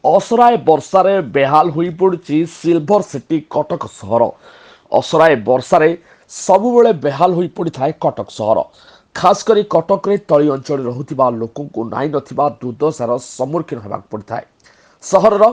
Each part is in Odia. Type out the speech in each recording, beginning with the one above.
ଅସରାଏ ବର୍ଷାରେ ବେହାଲ ହୋଇପଡ଼ିଛି ସିଲଭର ସିଟି କଟକ ସହର। ଅସରାଏ ବର୍ଷାରେ ସବୁବେଳେ ବେହାଲ ହୋଇପଡ଼ିଥାଏ କଟକ ସହର। ଖାସ୍ କରି କଟକରେ ତଳି ଅଞ୍ଚଳରେ ରହୁଥିବା ଲୋକଙ୍କୁ ନାଇଁ ନଥିବା ଦୁର୍ଦ୍ଦଶାର ସମ୍ମୁଖୀନ ହେବାକୁ ପଡ଼ିଥାଏ। ସହରର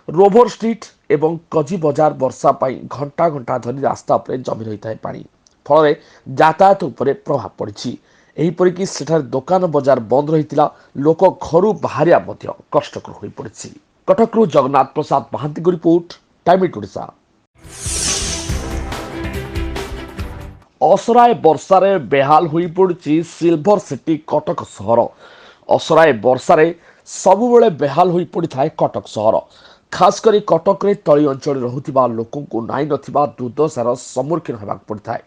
ରୋଭର ଷ୍ଟ୍ରିଟ୍ ଏବଂ କଜି ବଜାର ବର୍ଷା ପାଇଁ ଘଣ୍ଟା ଘଣ୍ଟା ଧରି ରାସ୍ତା ଉପରେ ଜମି ରହିଥାଏ ପାଣି। ଫଳରେ ଯାତାୟାତ ଉପରେ ପ୍ରଭାବ ପଡ଼ିଛି। ଏହିପରିକି ସେଠାରେ ଦୋକାନ ବଜାର ବନ୍ଦ ରହିଥିଲା। ଲୋକ ଘରୁ ବାହାରିବା ମଧ୍ୟ କଷ୍ଟକର ହୋଇପଡ଼ିଛି। କଟକରୁ ଜଗନ୍ନାଥ ପ୍ରସାଦ ମହାନ୍ତିଙ୍କ ରିପୋର୍ଟ, ଟାଇମ୍ ଏଇଟ୍ ଓଡ଼ିଶା। ଅସରାଏ ବର୍ଷାରେ ବେହାଲ ହୋଇପଡ଼ିଛି ସିଲଭର ସିଟି କଟକ ସହର। ଅସରାଏ ବର୍ଷାରେ ସବୁବେଳେ ବେହାଲ ହୋଇପଡ଼ିଥାଏ କଟକ ସହର। ଖାସ୍ କରି କଟକରେ ତଳି ଅଞ୍ଚଳରେ ରହୁଥିବା ଲୋକଙ୍କୁ ନାଇଁ ନଥିବା ଦୁର୍ଦ୍ଦଶାର ସମ୍ମୁଖୀନ ହେବାକୁ ପଡ଼ିଥାଏ।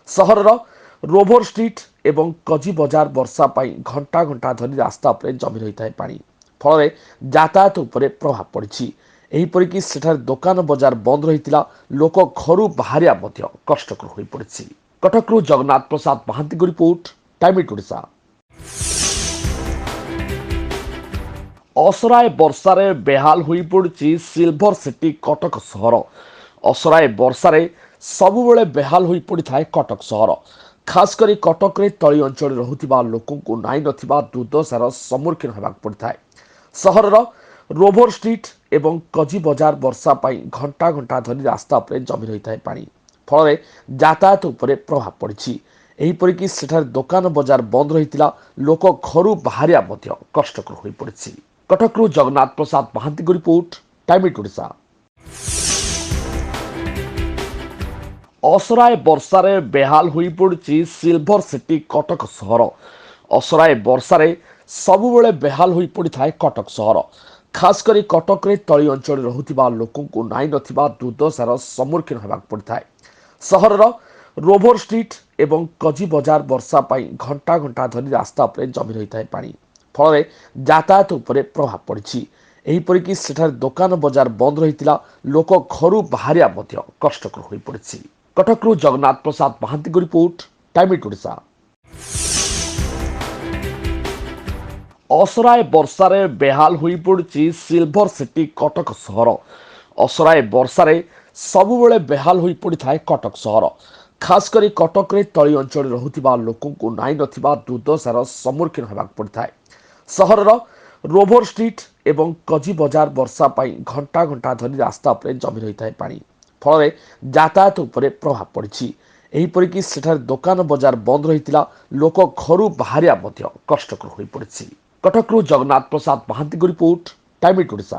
ସହରର ରୋଭର ଷ୍ଟ୍ରିଟ୍ ଏବଂ କଜି ବଜାର ବର୍ଷା ପାଇଁ ଘଣ୍ଟା ଘଣ୍ଟା ଧରି ରାସ୍ତା ଉପରେ ଜମି ରହିଥାଏ ପାଣି। ଫଳରେ ଯାତାୟାତ ଉପରେ ପ୍ରଭାବ ପଡ଼ିଛି। ଏହିପରିକି ସେଠାରେ ଦୋକାନ ବଜାର ବନ୍ଦ ରହିଥିଲା। ଲୋକ ଘରୁ ବାହାରିବା ମଧ୍ୟ କଷ୍ଟକର ହୋଇପଡ଼ିଛି। କଟକରୁ ଜଗନ୍ନାଥ ପ୍ରସାଦ ମହାନ୍ତିଙ୍କ ରିପୋର୍ଟ, ଟାଇମ୍ ଏଇଟ୍ ଓଡ଼ିଶା। ଅସରାଏ ବର୍ଷାରେ ବେହାଲ ହୋଇପଡ଼ିଛି ସିଲଭର ସିଟି କଟକ ସହର। ଅସରାଏ ବର୍ଷାରେ ସବୁବେଳେ ବେହାଲ ହୋଇପଡ଼ିଥାଏ କଟକ ସହର। ଖାସ୍ କରି କଟକରେ ତଳି ଅଞ୍ଚଳରେ ରହୁଥିବା ଲୋକଙ୍କୁ ନାଇଁ ନଥିବା ଦୁର୍ଦ୍ଦଶାର ସମ୍ମୁଖୀନ ହେବାକୁ ପଡ଼ିଥାଏ। ସହରର ରୋଭର ଷ୍ଟ୍ରିଟ୍ ଏବଂ କଜି ବଜାର ବର୍ଷା ପାଇଁ ଘଣ୍ଟା ଘଣ୍ଟା ଧରି ରାସ୍ତା ଉପରେ ଜମି ରହିଥାଏ ପାଣି। ଫଳରେ ଯାତାୟାତ ଉପରେ ପ୍ରଭାବ ପଡ଼ିଛି। ଏହିପରିକି ସେଠାରେ ଦୋକାନ ବଜାର ବନ୍ଦ ରହିଥିଲା। ଲୋକ ଘରୁ ବାହାରିବା ମଧ୍ୟ କଷ୍ଟକର ହୋଇପଡ଼ିଛି। କଟକରୁ ଜଗନ୍ନାଥ ପ୍ରସାଦ ମହାନ୍ତିଙ୍କ ରିପୋର୍ଟ, ଟାଇମ୍ ଏଇଟ୍ ଓଡ଼ିଶା। ଅସରାଏ ବର୍ଷାରେ ବେହାଲ ହୋଇପଡ଼ିଛି ସିଲଭର ସିଟି କଟକ ସହର। ଅସରାଏ ବର୍ଷାରେ ସବୁବେଳେ ବେହାଲ ହୋଇପଡ଼ିଥାଏ କଟକ ସହର। ଖାସ୍ କରି କଟକରେ ତଳି ଅଞ୍ଚଳରେ ରହୁଥିବା ଲୋକଙ୍କୁ ନାଇଁ ନଥିବା ଦୁର୍ଦ୍ଦଶାର ସମ୍ମୁଖୀନ ହେବାକୁ ପଡ଼ିଥାଏ। ସହରର ରୋଭର ଷ୍ଟ୍ରିଟ୍ ଏବଂ କଜି ବଜାର ବର୍ଷା ପାଇଁ ଘଣ୍ଟା ଘଣ୍ଟା ଧରି ରାସ୍ତା ଉପରେ ଜମି ରହିଥାଏ ପାଣି। ଫଳରେ ଯାତାୟାତ ଉପରେ ପ୍ରଭାବ ପଡ଼ିଛି। ଏହିପରିକି ସେଠାରେ ଦୋକାନ ବଜାର ବନ୍ଦ ରହିଥିଲା। ଲୋକ ଘରୁ ବାହାରିବା ମଧ୍ୟ କଷ୍ଟକର ହୋଇପଡ଼ିଛି। କଟକରୁ ଜଗନ୍ନାଥ ପ୍ରସାଦ ମହାନ୍ତିଙ୍କ ରିପୋର୍ଟ, ଟାଇମ୍ ଏଇଟ୍ ଓଡ଼ିଶା। ଅସରାଏ ବର୍ଷାରେ ବେହାଲ ହୋଇପଡ଼ିଛି ସିଲଭର ସିଟି କଟକ ସହର। ଅସରାଏ ବର୍ଷାରେ ସବୁବେଳେ ବେହାଲ ହୋଇପଡ଼ିଥାଏ କଟକ ସହର। ଖାସ୍ କରି କଟକରେ ତଳି ଅଞ୍ଚଳରେ ରହୁଥିବା ଲୋକଙ୍କୁ ନାଇଁ ନଥିବା ଦୁର୍ଦ୍ଦଶାର ସମ୍ମୁଖୀନ ହେବାକୁ ପଡ଼ିଥାଏ। ସହରର ରୋଭର ଷ୍ଟ୍ରିଟ୍ ଏବଂ କଜି ବଜାର ବର୍ଷା ପାଇଁ ଘଣ୍ଟା ଘଣ୍ଟା ଧରି ରାସ୍ତା ଉପରେ ଜମି ରହିଥାଏ ପାଣି। ଫଳରେ ଯାତାୟାତ ଉପରେ ପ୍ରଭାବ ପଡ଼ିଛି। ଏହିପରିକି ସେଠାରେ ଦୋକାନ ବଜାର ବନ୍ଦ ରହିଥିଲା। ଲୋକ ଘରୁ ବାହାରିବା ମଧ୍ୟ କଷ୍ଟକର ହୋଇପଡ଼ିଛି। କଟକରୁ ଜଗନ୍ନାଥ ପ୍ରସାଦ ମହାନ୍ତିଙ୍କ ରିପୋର୍ଟ, ଟାଇମ୍ ଏଇଟ୍ ଓଡ଼ିଶା।